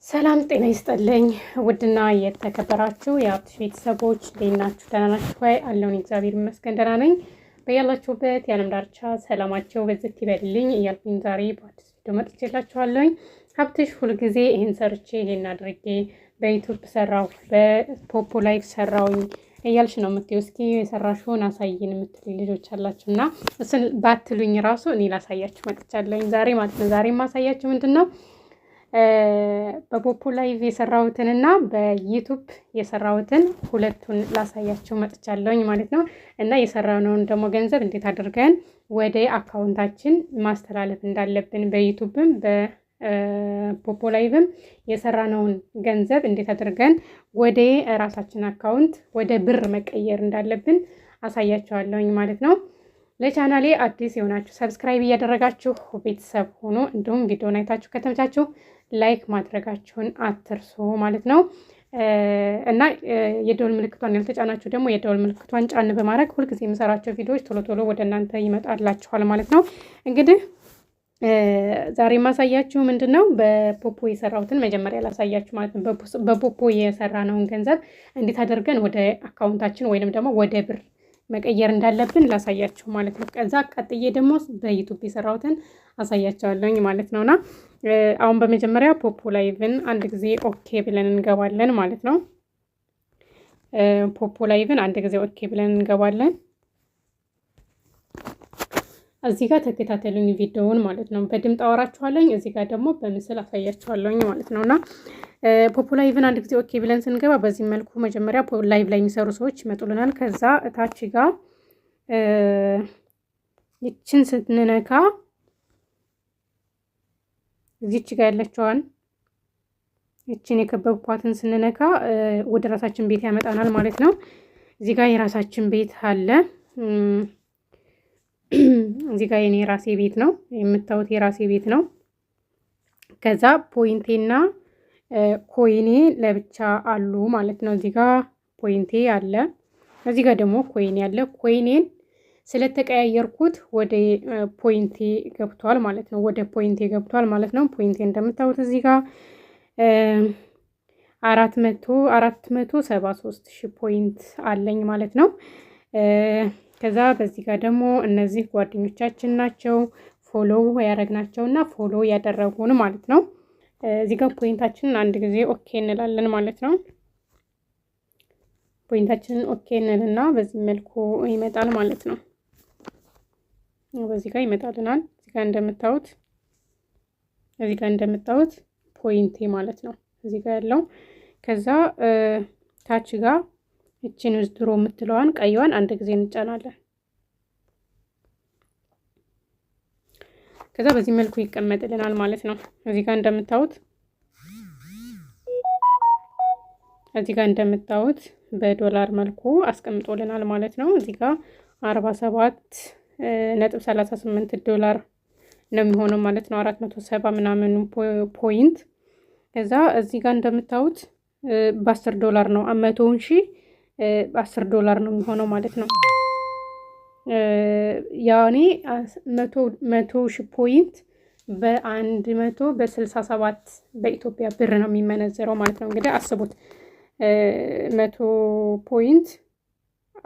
ሰላም ጤና ይስጥልኝ። ውድና የተከበራችሁ የሀብትሽ ቤተሰቦች እንዴት ናችሁ? ደህና ናችሁ ወይ? አለሁኝ፣ እግዚአብሔር ይመስገን ደህና ነኝ። በያላችሁበት የዓለም ዳርቻ ሰላማችሁ ብዝት ይበልልኝ እያልኩኝ ዛሬ በአዲስ ቪዲዮ መጥቼላችኋለሁኝ። ሀብትሽ ሁልጊዜ ይህን ሰርቼ፣ ይህን አድርጌ፣ በዩቱብ ሰራሁ፣ በፖፖ ላይቭ ሰራውኝ እያልሽ ነው የምትይው። እስኪ የሰራሽውን አሳይን የምትሉኝ ልጆች አላችሁ እና እሱን ባትሉኝ ራሱ እኔ ላሳያችሁ መጥቻለሁኝ ዛሬ ማለት ነው። ዛሬ የማሳያችሁ ምንድን ነው? በፖፖ ላይቭ የሰራሁትን እና በዩቱብ የሰራሁትን ሁለቱን ላሳያችሁ መጥቻለሁኝ ማለት ነው። እና የሰራነውን ደግሞ ገንዘብ እንዴት አድርገን ወደ አካውንታችን ማስተላለፍ እንዳለብን፣ በዩቱብም በፖፖ ላይቭም የሰራነውን ገንዘብ እንዴት አድርገን ወደ ራሳችን አካውንት ወደ ብር መቀየር እንዳለብን አሳያችኋለሁኝ ማለት ነው። ለቻናሌ አዲስ የሆናችሁ subscribe እያደረጋችሁ ቤተሰብ ሆኖ እንዲሁም ቪዲዮን አይታችሁ ከተመቻችሁ like ማድረጋችሁን አትርሱ ማለት ነው። እና የደወል ምልክቷን ያልተጫናችሁ ደግሞ የደወል ምልክቷን ጫን በማድረግ ሁልጊዜ የምሰራቸው ቪዲዮዎች ቶሎ ቶሎ ወደ እናንተ ይመጣላችኋል ማለት ነው። እንግዲህ ዛሬ የማሳያችሁ ምንድን ነው? በፖፖ የሰራሁትን መጀመሪያ ላሳያችሁ ማለት ነው። በፖፖ የሰራነውን ገንዘብ እንዴት አድርገን ወደ አካውንታችን ወይንም ደግሞ ወደ ብር መቀየር እንዳለብን ላሳያችሁ ማለት ነው። ከዛ ቀጥዬ ደግሞ በዩቱብ የሰራሁትን አሳያቸዋለሁኝ ማለት ነውና አሁን በመጀመሪያ ፖፖ ላይቭን አንድ ጊዜ okay ብለን እንገባለን ማለት ነው። ፖፖ ላይቭን አንድ ጊዜ okay ብለን እንገባለን። እዚህ ጋር ተከታተሉኝ ቪዲዮውን ማለት ነው። በድምፅ አወራችኋለኝ፣ እዚህ ጋር ደግሞ በምስል አሳያችኋለሁኝ ማለት ነውና ፖፖ ላይቭን አንድ ጊዜ okay ብለን ስንገባ በዚህ መልኩ መጀመሪያ live ላይ የሚሰሩ ሰዎች ይመጡልናል። ከዛ እታች ጋር ይችን ስንነካ፣ እዚች ጋር ያለችዋን ይችን የከበብኳትን ስንነካ ወደ ራሳችን ቤት ያመጣናል ማለት ነው። እዚህ ጋር የራሳችን ቤት አለ። እዚህ ጋር የኔ የራሴ ቤት ነው፣ የምታዩት የራሴ ቤት ነው። ከዛ point ኤና coin ኤ ለብቻ አሉ ማለት ነው። እዚህ ጋር point ኤ አለ፣ እዚህ ጋር ደግሞ coin ኤ አለ። Coin ኤን ስለተቀያየርኩት ወደ point ኤ ገብቷል ማለት ነው። ወደ point ኤ ገብቷል ማለት ነው። Point ኤ እንደምታዩት እዚህ ጋር 473,000 point አለኝ ማለት ነው። ከዛ በዚህ ጋር ደግሞ እነዚህ ጓደኞቻችን ናቸው፣ follow ያደረግናቸው እና follow ያደረጉን ማለት ነው። እዚህ ጋር point ኣችንን አንድ ጊዜ okay እንላለን ማለት ነው። Point ኣችንን okay እንልና በዚህ መልኩ ይመጣል ማለት ነው። በዚህ ጋር ይመጣልናል። እዚህ ጋር እንደምታዩት point ኤ ማለት ነው እዚህ ጋር ያለው። ከዛ ታች ጋር እችን withdraw የምትለዋን ቀይዋን አንድ ጊዜ እንጫናለን። ከዛ በዚህ መልኩ ይቀመጥልናል ማለት ነው። እዚህ ጋር እንደምታዩት በዶላር መልኩ አስቀምጦልናል ማለት ነው። እዚህ ጋር 47.38 ዶላር ነው የሚሆነው ማለት ነው። 470 ምናምኑ point። ከዛ እዚህ ጋር እንደምታዩት በ10 ዶላር ነው፣ 100,000 በ10 ዶላር ነው የሚሆነው ማለት ነው። ያኔ 100,000 point በ167 በኢትዮጵያ ብር ነው የሚመነዘረው ማለት ነው። እንግዲህ አስቡት፣ 100 point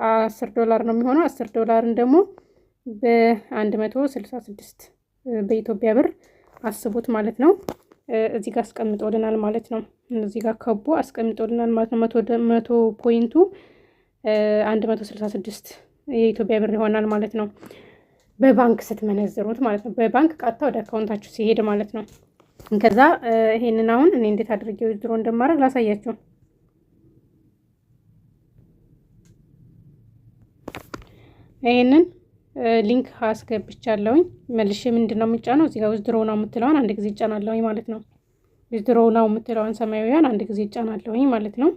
10 ዶላር ነው የሚሆነው። 10 ዶላርን ደግሞ በ166 በኢትዮጵያ ብር አስቡት ማለት ነው። እዚህ ጋር አስቀምጦልናል ማለት ነው። እዚህ ጋር ከቦ አስቀምጦልናል ማለት ነው። 100 point ኡ 166 የኢትዮጵያ ብር ይሆናል ማለት ነው። በባንክ ስትመነዝሩት ማለት ነው። በባንክ ቀጥታ ወደ አካውንታችሁ ሲሄድ ማለት ነው። ከዛ ይሄንን አሁን እኔ እንዴት አድርጌ withdraw እንደማደርግ ላሳያችሁ። ይሄንን link አስገብቻለሁኝ። መልሼ ምንድን ነው የምጫነው? እዚህ ጋር withdraw now የምትለዋን አንድ ጊዜ እጫናለሁኝ ማለት ነው። Withdraw now የምትለዋን ሰማያዊያን አንድ ጊዜ እጫናለሁኝ ማለት ነው።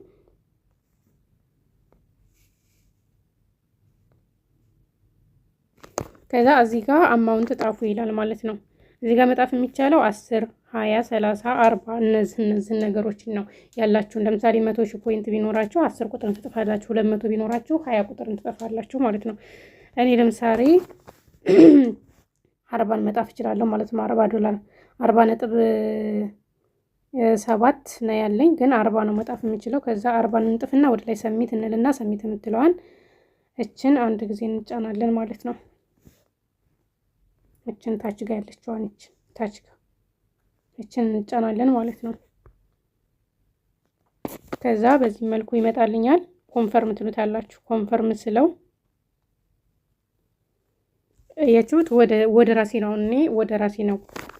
ከዛ እዚህ ጋር amount ጻፉ ይላል ማለት ነው። እዚህ ጋር መጻፍ የሚቻለው 10፣ 20፣ 30፣ 40 እነዚህን ነገሮችን ነው ያላችሁ። ለምሳሌ 100,000 point ቢኖራችሁ 10 ቁጥርን ትጽፋላችሁ። 200 ቢኖራችሁ 20 ቁጥርን ትጽፋላችሁ ማለት ነው። እኔ ለምሳሌ 40ን መጻፍ እችላለሁ ማለት ነው። 40 ዶላር፣ 40 ነጥብ 7 ነው ያለኝ፣ ግን 40 ነው መጣፍ የምችለው። ከዛ 40 እንጥፍና ወደ ላይ submit እንልና submit የምትለዋን እችን አንድ ጊዜ እንጫናለን ማለት ነው። እችን ታች ጋር ያለችዋን እችን ታች ጋር እችን እንጫናለን ማለት ነው። ከዛ በዚህ መልኩ ይመጣልኛል። Confirm ትሉታላችሁ። Confirm ስለው ያችሁት ወደ ራሴ ነው። እኔ ወደ ራሴ ነው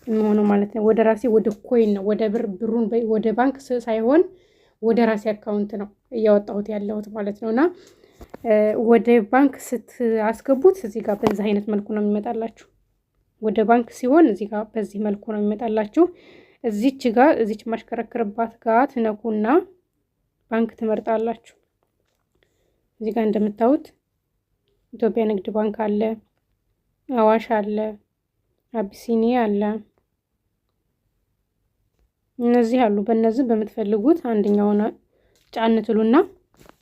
የሚሆነው ማለት ነው። ወደ ራሴ ወደ coin ነው፣ ወደ ብር ብሩን ወደ ባንክ ሳይሆን ወደ ራሴ account ነው እያወጣሁት ያለሁት ማለት ነው። እና ወደ ባንክ ስታስገቡት እዚህ ጋር በዚህ አይነት መልኩ ነው የሚመጣላችሁ። ወደ ባንክ ሲሆን እዚህ ጋር በዚህ መልኩ ነው የሚመጣላችሁ። እዚች ጋር እዚች ማሽከረክርባት ጋር ትነኩና ባንክ ትመርጣላችሁ። እዚህ ጋር እንደምታዩት ኢትዮጵያ ንግድ ባንክ አለ፣ አዋሽ አለ፣ አቢሲኒያ አለ። እነዚህ አሉ። በእነዚህ በምትፈልጉት አንደኛውን ጫን ትሉና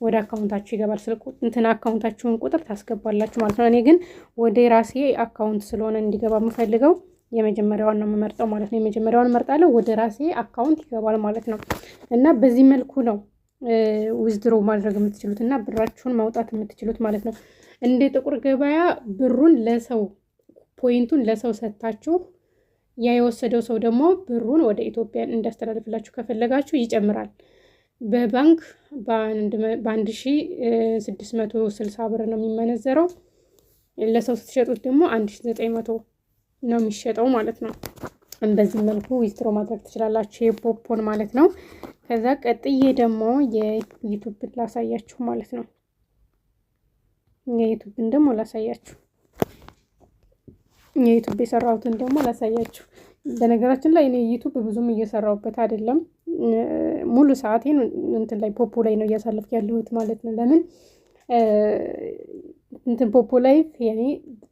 ወደ account ኣችሁ ይገባል። ስልክ እንትን account ኣችሁን ቁጥር ታስገባላችሁ ማለት ነው። እኔ ግን ወደ ራሴ account ስለሆነ እንዲገባ የምፈልገው የመጀመሪያዋን ነው የምመርጠው ማለት ነው። የመጀመሪያዋን እመርጣለሁ፣ ወደ ራሴ account ይገባል ማለት ነው። እና በዚህ መልኩ ነው withdraw ማድረግ የምትችሉት እና ብራችሁን ማውጣት የምትችሉት ማለት ነው። እንደ ጥቁር ገበያ ብሩን ለሰው point ኡን ለሰው ሰጥታችሁ ያ የወሰደው ሰው ደግሞ ብሩን ወደ ኢትዮጵያ እንዲያስተላልፍላችሁ ከፈለጋችሁ ይጨምራል። በባንክ በ1660 ብር ነው የሚመነዘረው። ለሰው ስትሸጡት ደግሞ 1900 ነው የሚሸጠው ማለት ነው። በዚህ መልኩ withdraw ማድረግ ትችላላችሁ፣ የፖፖን ማለት ነው። ከዛ ቀጥዬ ደግሞ የዩቱብን ላሳያችሁ ማለት ነው። የዩቱብን ደግሞ ላሳያችሁ፣ የዩቱብ የሰራሁትን ደግሞ ላሳያችሁ። በነገራችን ላይ እኔ ዩቱብ ብዙም እየሰራሁበት አይደለም። ሙሉ ሰዓቴን እንትን ላይ ፖፖ ላይ ነው እያሳለፍኩ ያለሁት ማለት ነው። ለምን እንትን ፖፖ ላይ ያኔ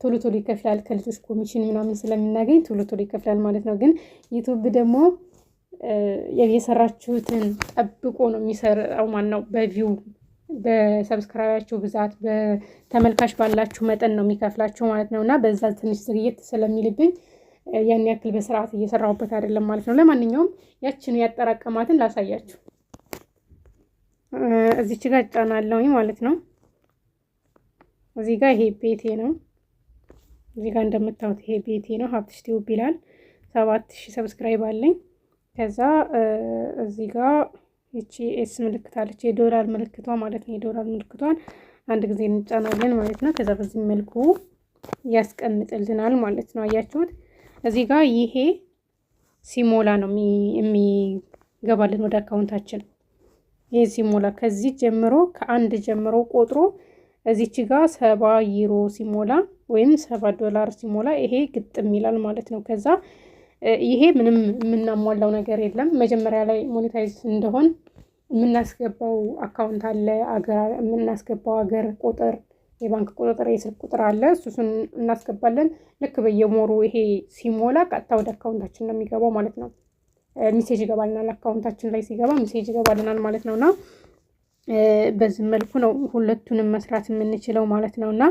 ቶሎ ቶሎ ይከፍላል፣ ከልጆች ኮሚሽን ምናምን ስለምናገኝ ቶሎ ቶሎ ይከፍላል ማለት ነው። ግን ዩቱብ ደግሞ የሰራችሁትን ጠብቆ ነው የሚሰራው ማለት ነው። በ view፣ በ subscribe ኣችሁ ብዛት፣ በተመልካች ባላችሁ መጠን ነው የሚከፍላችሁ ማለት ነው። እና በዛ ትንሽ ዝግየት ስለሚልብኝ ያን ያክል በስርዓት እየሰራሁበት አይደለም ማለት ነው። ለማንኛውም ያችን ያጠራቀማትን ላሳያችሁ። እዚች ጋር እጫናለሁኝ ማለት ነው። እዚህ ጋር ይሄ ቤቴ ነው። እዚህ ጋር እንደምታዩት ይሄ ቤቴ ነው። ሀብትሽ ቲዩብ ይላል። 7000 subscribe አለኝ። ከዛ እዚህ ጋር ይቺ S ምልክት አለች፣ የዶላር ምልክቷ ማለት ነው። የዶላር ምልክቷን አንድ ጊዜ እንጫናለን ማለት ነው። ከዛ በዚህ መልኩ ያስቀምጥልናል ማለት ነው። አያችሁት? እዚህ ጋር ይሄ ሲሞላ ነው የሚገባልን ወደ account ኣችን። ይሄ ሲሞላ ከዚህ ጀምሮ ከአንድ ጀምሮ ቆጥሮ እዚች ጋር 70 ዩሮ ሲሞላ ወይም 70 ዶላር ሲሞላ ይሄ ግጥም ይላል ማለት ነው። ከዛ ይሄ ምንም የምናሟላው ነገር የለም። መጀመሪያ ላይ monetize እንደሆን የምናስገባው account አለ፣ አገር የምናስገባው አገር ቁጥር፣ የባንክ ቁጥር፣ የስልክ ቁጥር አለ። እሱን እናስገባለን። ልክ በየወሩ ይሄ ሲሞላ ቀጥታ ወደ account ኣችን ነው የሚገባው ማለት ነው። Message ይገባልናል። Account ኣችን ላይ ሲገባ message ይገባልናል ማለት ነው። እና በዚህ መልኩ ነው ሁለቱንም መስራት የምንችለው ማለት ነው። እና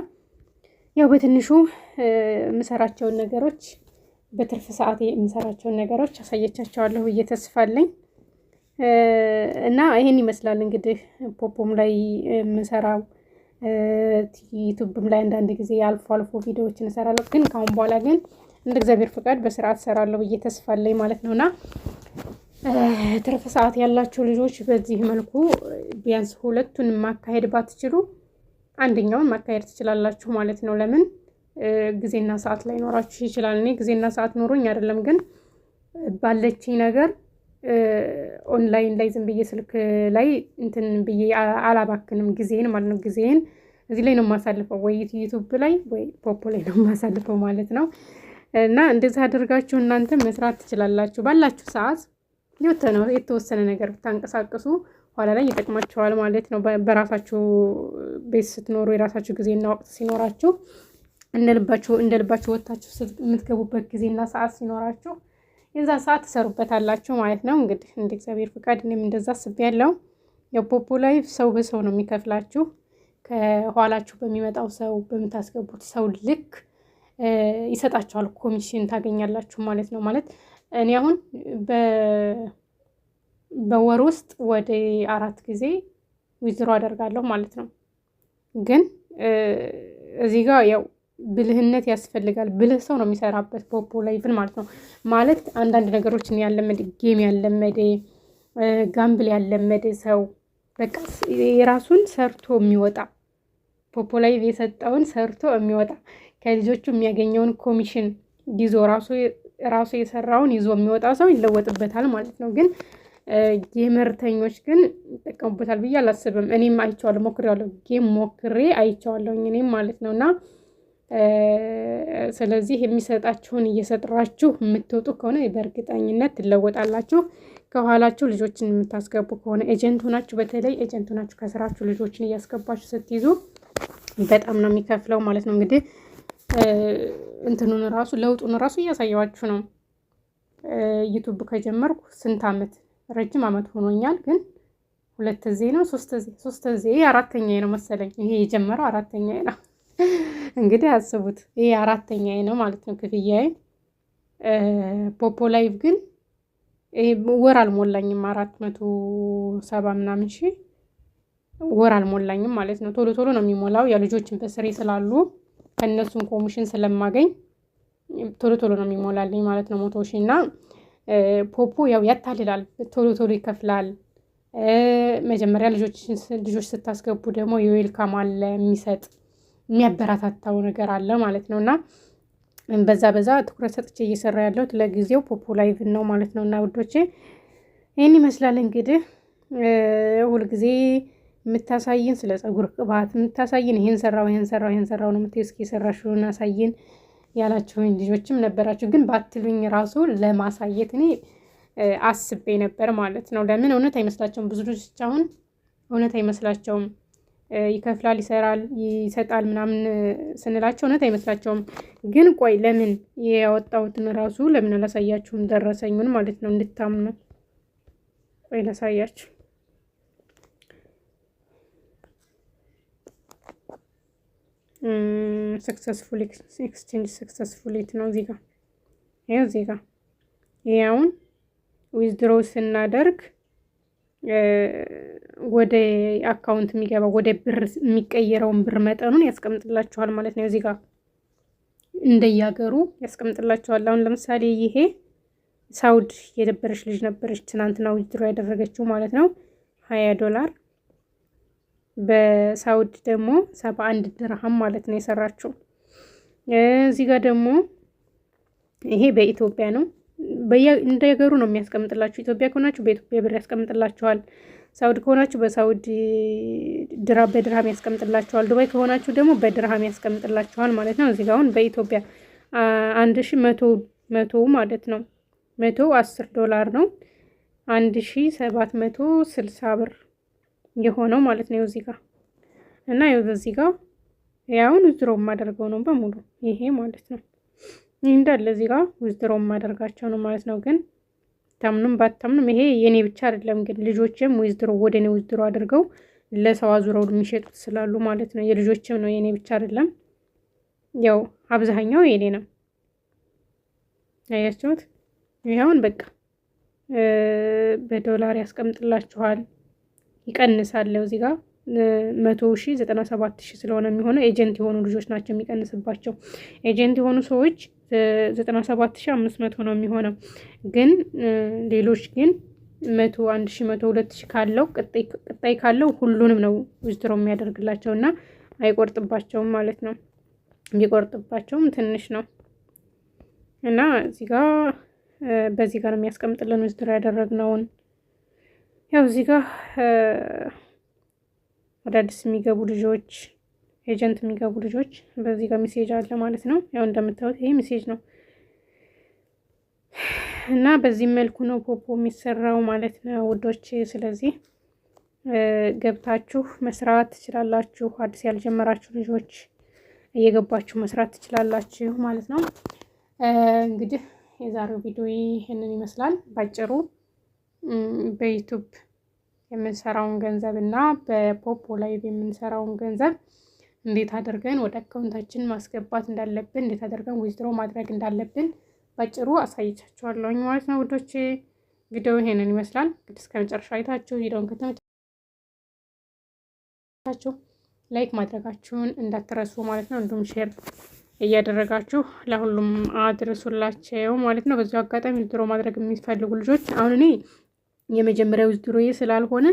ያው በትንሹ የምሰራቸውን ነገሮች፣ በትርፍ ሰዓቴ የምሰራቸውን ነገሮች አሳየቻቸዋለሁ ብዬ ተስፋ አለኝ። እና ይሄን ይመስላል እንግዲህ ፖፖም ላይ የምሰራው፣ ዩቱብም ላይ አንዳንድ ጊዜ አልፎ አልፎ ቪዲዮዎችን እሰራለሁ። ግን ከአሁን በኋላ ግን እንደ እግዚአብሔር ፍቃድ በስርዓት እሰራለሁ ብዬ ተስፋ አለኝ ማለት ነው። እና ትርፍ ሰዓት ያላቸው ልጆች በዚህ መልኩ ቢያንስ ሁለቱን ማካሄድ ባትችሉ አንደኛውን ማካሄድ ትችላላችሁ ማለት ነው። ለምን ጊዜና ሰዓት ላይኖራችሁ ይችላል። እኔ ጊዜና ሰዓት ኖሮኝ አይደለም፣ ግን ባለችኝ ነገር ኦንላይን ላይ ዝም ብዬ ስልክ ላይ እንትን ብዬ አላባክንም ጊዜን ማለት ነው። ጊዜን እዚህ ላይ ነው የማሳልፈው፣ ወይ ዩቱብ ላይ ወይ ፖፖ ላይ ነው የማሳልፈው ማለት ነው። እና እንደዚህ አድርጋችሁ እናንተ መስራት ትችላላችሁ። ባላችሁ ሰዓት የተወሰነ ነገር ብታንቀሳቅሱ ኋላ ላይ ይጠቅማችኋል ማለት ነው። በራሳችሁ ቤት ስትኖሩ፣ የራሳችሁ ጊዜና ወቅት ሲኖራችሁ፣ እንደ ልባችሁ ወጥታችሁ የምትገቡበት ጊዜና ሰዓት ሲኖራችሁ የዛ ሰዓት ትሰሩበታላችሁ ማለት ነው። እንግዲህ እንደ እግዚአብሔር ፍቃድ እኔም እንደዛ አስቤያለሁ። የፖፖ live ሰው በሰው ነው የሚከፍላችሁ። ከኋላችሁ በሚመጣው ሰው፣ በምታስገቡት ሰው ልክ ይሰጣችኋል፣ ኮሚሽን ታገኛላችሁ ማለት ነው። ማለት እኔ አሁን በወር ውስጥ ወደ 4 ጊዜ withdraw አደርጋለሁ ማለት ነው። ግን እዚህ ጋር ያው ብልህነት ያስፈልጋል። ብልህ ሰው ነው የሚሰራበት ፖፖ ላይቭን ማለት ነው። ማለት አንዳንድ ነገሮችን ያለመደ፣ game ያለመደ፣ gamble ያለመደ ሰው፣ በቃ የራሱን ሰርቶ የሚወጣ፣ ፖፖ ላይቭ የሰጠውን ሰርቶ የሚወጣ፣ ከልጆቹ የሚያገኘውን ኮሚሽን ይዞ፣ ራሱ የሰራውን ይዞ የሚወጣ ሰው ይለወጥበታል ማለት ነው። ግን gamer ተኞች ግን ይጠቀሙበታል ብዬ አላስብም። እኔም አይቼዋለሁ፣ ሞክሬዋለሁ። Game ሞክሬ አይቼዋለሁኝ እኔም ማለት ነው። እና ስለዚህ የሚሰጣችሁን እየሰራችሁ የምትወጡ ከሆነ በእርግጠኝነት ትለወጣላችሁ። ከኋላችሁ ልጆችን የምታስገቡ ከሆነ፣ agent ሆናችሁ፣ በተለይ agent ሆናችሁ ከስራችሁ ልጆችን እያስገባችሁ ስትይዙ በጣም ነው የሚከፍለው ማለት ነው። እንግዲህ እንትኑን ራሱ ለውጡን ራሱ እያሳየዋችሁ ነው። ዩቱብ ከጀመርኩ ስንት አመት፣ ረጅም አመት ሆኖኛል። ግን ሁለት ጊዜ ነው፣ ሶስት ጊዜ፣ ሶስት ጊዜ፣ አራተኛ ነው መሰለኝ። ይሄ የጀመረው አራተኛ ነው። እንግዲህ አስቡት፣ ይሄ አራተኛ ነው ማለት ነው ክፍያዬ። ፖፖ ላይቭ ግን ይሄ ወር አልሞላኝም፣ 470 ምናምን ሺህ ወር አልሞላኝም ማለት ነው። ቶሎ ቶሎ ነው የሚሞላው። ያ ልጆችን በስሬ ስላሉ ከእነሱም ኮሚሽን ስለማገኝ ቶሎ ቶሎ ነው የሚሞላልኝ ማለት ነው 100,000። እና ፖፖ ያው ያታልላል፣ ቶሎ ቶሎ ይከፍላል። መጀመሪያ ልጆች ስታስገቡ ደግሞ የ welcome አለ፣ የሚሰጥ የሚያበረታታው ነገር አለ ማለት ነው። እና በዛ በዛ ትኩረት ሰጥቼ እየሰራ ያለሁት ለጊዜው ፖፖ ላይቭ ነው ማለት ነው። እና ውዶቼ ይህን ይመስላል። እንግዲህ ሁልጊዜ የምታሳይን ስለ ፀጉር ቅባት የምታሳይን፣ ይሄን ሰራው፣ ይሄን ሰራው፣ ይሄን ሰራው ነው የምትይው፣ እስኪ የሰራሽውን አሳይን ያላችሁኝ ልጆችም ነበራችሁ። ግን ባትሉኝ ራሱ ለማሳየት እኔ አስቤ ነበር ማለት ነው። ለምን እውነት አይመስላቸውም። ብዙ ልጆች አሁን እውነት አይመስላቸውም። ይከፍላል፣ ይሰራል፣ ይሰጣል ምናምን ስንላቸው እውነት አይመስላቸውም። ግን ቆይ ለምን ያወጣሁትን ራሱ ለምን አላሳያችሁም? ደረሰኙን ማለት ነው እንድታምኑ። ቆይ ላሳያችሁ። Successful exchange successful ነው እዚህ ጋር፣ ይኸው እዚህ ጋር። ይሄ አሁን withdraw ስናደርግ ወደ account የሚገባው፣ ወደ ብር የሚቀየረውን ብር መጠኑን ያስቀምጥላችኋል ማለት ነው። እዚህ ጋር እንደያገሩ ያስቀምጥላችኋል። አሁን ለምሳሌ ይሄ ሳውድ የነበረች ልጅ ነበረች ትናንትና withdraw ያደረገችው ማለት ነው፣ 20 ዶላር፣ በሳውድ ደግሞ 71 ድርሃም ማለት ነው የሰራችው። እዚህ ጋር ደግሞ ይሄ በኢትዮጵያ ነው። እንደ ሀገሩ ነው የሚያስቀምጥላችሁ። ኢትዮጵያ ከሆናችሁ በኢትዮጵያ ብር ያስቀምጥላችኋል። ሳውድ ከሆናችሁ በሳውድ በድርሃም ያስቀምጥላችኋል። ዱባይ ከሆናችሁ ደግሞ በድርሃም ያስቀምጥላችኋል ማለት ነው። እዚህ ጋር አሁን በኢትዮጵያ 1,100 መቶ ማለት ነው፣ 110 ዶላር ነው 1,760 ብር የሆነው ማለት ነው። እዚህ ጋር እና ይኸው እዚህ ጋር ያውን withdraw የማደርገው ነው በሙሉ ይሄ ማለት ነው። ይህ እንዳለ እዚህ ጋር withdraw የማደርጋቸው ነው ማለት ነው። ግን ታምኑም ባታምኑም ይሄ የኔ ብቻ አይደለም፣ ግን ልጆችም withdraw ወደ እኔ withdraw አድርገው ለሰው አዙረው የሚሸጡት ስላሉ ማለት ነው። የልጆችም ነው፣ የኔ ብቻ አይደለም። ያው አብዛኛው የኔ ነው። አያችሁት? ይኸውን በቃ በዶላር ያስቀምጥላችኋል። ይቀንሳል። እዚህ ጋር 100,000 97,000 ስለሆነ የሚሆነው agent የሆኑ ልጆች ናቸው የሚቀንስባቸው። Agent የሆኑ ሰዎች 97,500 ነው የሚሆነው። ግን ሌሎች ግን 100፣ 1,100፣ 2,000 ካለው፣ ቅጣይ ካለው ሁሉንም ነው withdraw የሚያደርግላቸው እና አይቆርጥባቸውም ማለት ነው። ቢቆርጥባቸውም ትንሽ ነው። እና እዚህ ጋር በዚህ ጋር ነው የሚያስቀምጥልን withdraw ያደረግነውን። ያው እዚህ ጋር አዳዲስ የሚገቡ ልጆች፣ agent የሚገቡ ልጆች በዚህ ጋር message አለ ማለት ነው። ያው እንደምታዩት ይሄ message ነው እና በዚህ መልኩ ነው ፖፖ የሚሰራው ማለት ነው ውዶች። ስለዚህ ገብታችሁ መስራት ትችላላችሁ። አዲስ ያልጀመራችሁ ልጆች እየገባችሁ መስራት ትችላላችሁ ማለት ነው። እንግዲህ የዛሬው ቪዲዮ ይህንን ይመስላል ባጭሩ። በዩቱብ የምንሰራውን ገንዘብ እና በፖፖ ላይቭ የምንሰራውን ገንዘብ እንዴት አድርገን ወደ account ኣችን ማስገባት እንዳለብን፣ እንዴት አድርገን withdraw ማድረግ እንዳለብን ባጭሩ አሳይቻችኋለሁኝ ማለት ነው ውዶቼ። ቪዲዮ ይሄንን ይመስላል። እንግዲህ እስከ መጨረሻ አይታችሁ ቪዲዮውን ከተመቻችሁ like ማድረጋችሁን እንዳትረሱ ማለት ነው። እንዲሁም share እያደረጋችሁ ለሁሉም አድርሱላቸው ማለት ነው። በዚሁ አጋጣሚ withdraw ማድረግ የሚፈልጉ ልጆች አሁን እኔ የመጀመሪያ withdraw ስላልሆነ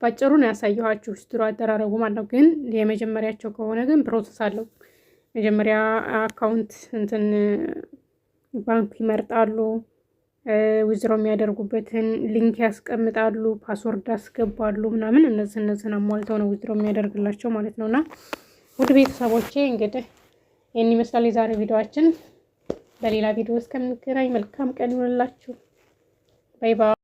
ባጭሩ ነው ያሳየኋችሁ withdraw አደራረጉ ማለት ነው። ግን የመጀመሪያቸው ከሆነ ግን process አለው። መጀመሪያ account እንትን ባንክ ይመርጣሉ። withdraw የሚያደርጉበትን link ያስቀምጣሉ፣ password ያስገባሉ ምናምን እነዚህን አሟልተው ነው withdraw የሚያደርግላቸው ማለት ነው። እና ውድ ቤተሰቦቼ እንግዲህ ይህን ይመስላል የዛሬ ቪዲዮአችን። በሌላ ቪዲዮ እስከምንገናኝ መልካም ቀን ይሁንላችሁ። Bye bye።